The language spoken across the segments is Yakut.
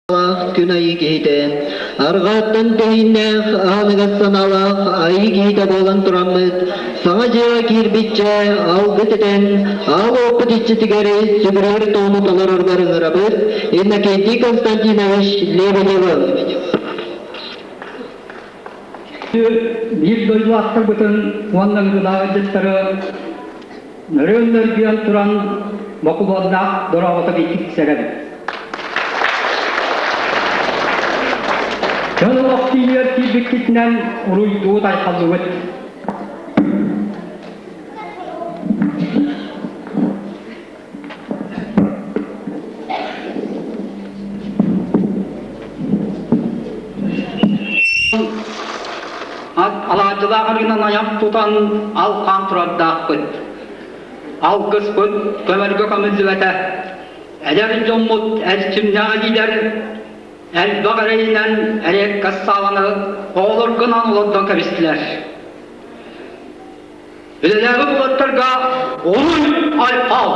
Күн айыы киһитэ, арҕааттан тэһииннээх, ааныгас санаалаах айыы киһитэ буолан тураммыт, саҥа дьиэҕэ киирбиччэ алгыс этэн, аал уоппут иччитигэр сүгүрүйэр туому толороргор ыҥырабыт Иннокентий Константинович Лебедевы. Биир дойдулаахтарбытын уонна ыҥырыылаах ыалдьыттары нөрүөн-нөргүйэн туран бокулуоннаах дорообото киксэрэбит. Дьон олох киинигэр киирбиккитинэн уруйдуу-тайхаллыбыт. Алаадьылаах арыынан айах тутан алхаан турардаахпыт. Алгыспыт көмөргө көмүллүбэтэ. Эдэр дьоммут эрчимнээх илиилэр элбэх эрэйинэн эриэккэс сааланы оҕолоргунан олордон кэбистилэр. Үлэлээбит уолаттарга уруй айхал!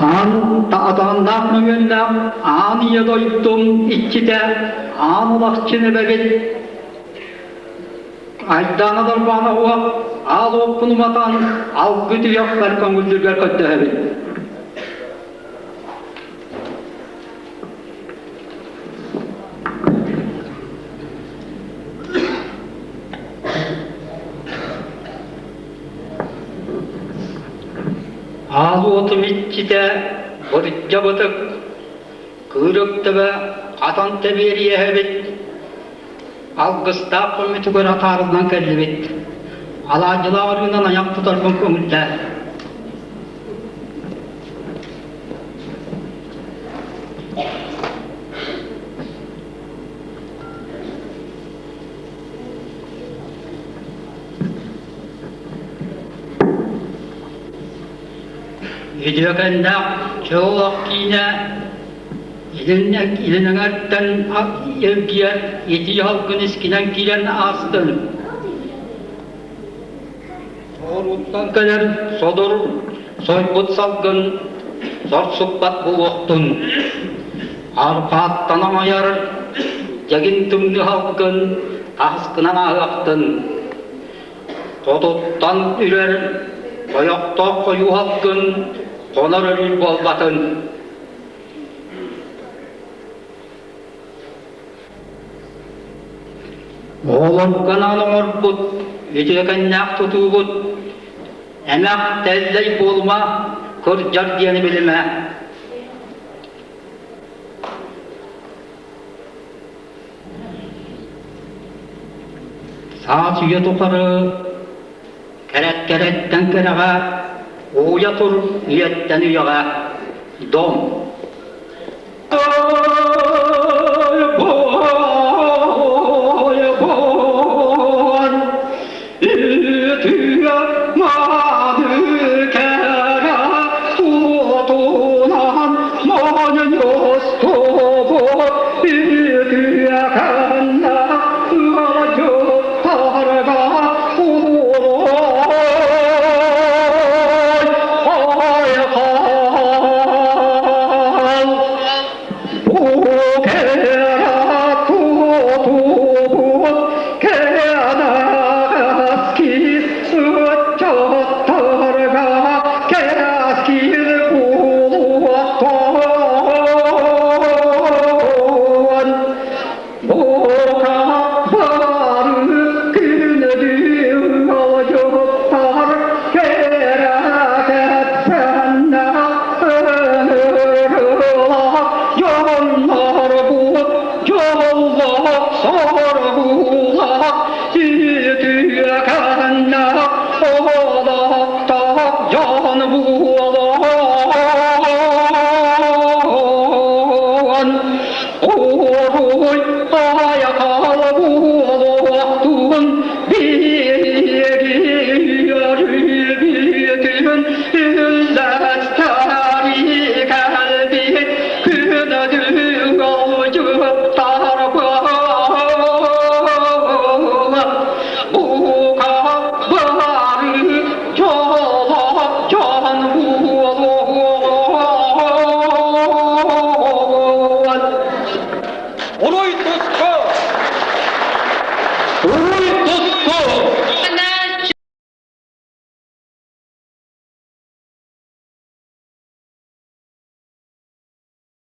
Аан атааннаах мөҥүөннээх аан ийэ дойдум иччитэ аан улахчын эбэбит Айдаана Дарбаана уох аал уоппун уматан алгы түһүөхпэр көҥүллүүргэр көрдөһөбүн. Аал уотум иччитэ бырдьабытык, кыырыктыба хатан тэбиэриэһэбит, алгыстаах көмөтүгэр атаарыллан кэллибит. Алаадьылаах арыынан айах тутарбын көҥүллээ. Үтүөкэннээх чөл киинэ илин эҥэртэн эргийэр итии салгын искинэн киирэн аастын. Соҕурууттан кэлэр содур сойбут салгын сорсуппат буолуохтун. Арҕааттан аҥайар дьэгин тымныы салгын таһыскынан ааһыахтын. Хотуттан үрэр хойохтоох хойуу салгын хонор өрүүр буолбатын. Оҕолоргунан оҥорбут үтүөкэннээх тутуубут эмэх тэллэй буолума, кырдьар диэни билимэ. Саас үйэ тухары кэрэт-кэрэттэн кэрэҕэ, ууйа тур үйэттэн үйэҕэ дом.